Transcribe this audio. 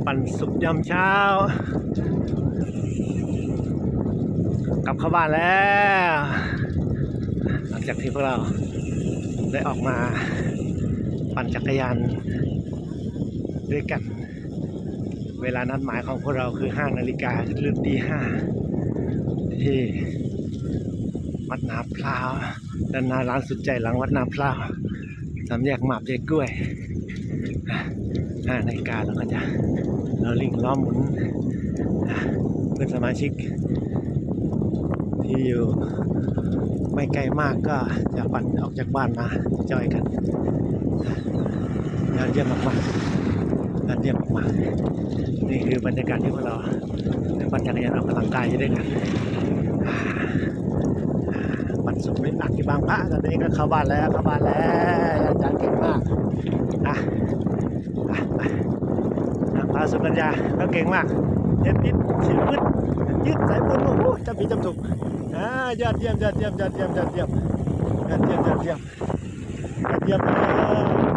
ປັນສຸກຍາມເຊົ້າ ກັບເຂົ້າບ້ານແລ້ວ ຫຼັງຈາກທີ່ພວກເຮົາໄດ້ອອກມາປັ່ນຈັກກະຍານດ້ວຍກັນ. ເວລານັດໝາຍຂອງພວກເຮົາຄືຫ້ານາລິກາ ຫຼື ຕີຫ້າ ທີ່ວັດນາພລາວ ດ້ານໜ້າຮ້ານສຸດໃຈຫຼັງວັດນາພລາວ ສາມແຍກໝາບແຍກກ້ວຍ. ຫ້ານາລິກາ ເຮົາກໍຈະລໍລິ້ງລໍ້ໝູນ ເພື່ອນສະມາຊິກທີ່ຢູ່ໄມ່ໄກມາກກໍຈະປັ່ນອອກຈາກບ້ານມາຈອຍກັນ. ຍອດຢ້ຽມມາກໆ ຍອດຢ້ຽມມາກໆ. ນີ້ຄືບັນຍາກາດທີ່ພວກເຮົາໄດ້ປັ່ນຈັກກະຍານອອກກຳລັງກາຍຢູ່ດ້ວຍກັນ. ປັນສຸກນິດໜັກທີ່ບາງພະ ຕອນນີ້ກໍເຂົ້າບ້ານແລ້ວ ເຂົ້າບ້ານແລ້ວ. ອາຈານເກັ່ງມາກ ອາ ອາ ອາ ອາ ພາສຸກັນຍາ ເຂົາເກັ່ງມາກ ເຮັດຕິດ ສີບຶດ ຍືດສາຍບຸນ ໂອ້ໂຫ ຈຳຜິດຈຳຖືກ. ອາ ຍອດຢ້ຽມ ຍອດຢ້ຽມ ຍອດຢ້ຽມ ຍອດຢ້ຽມ ຍອດຢ້ຽມ ຍອດຢ້ຽມ ຍອດຢ້ຽມ ເອີ.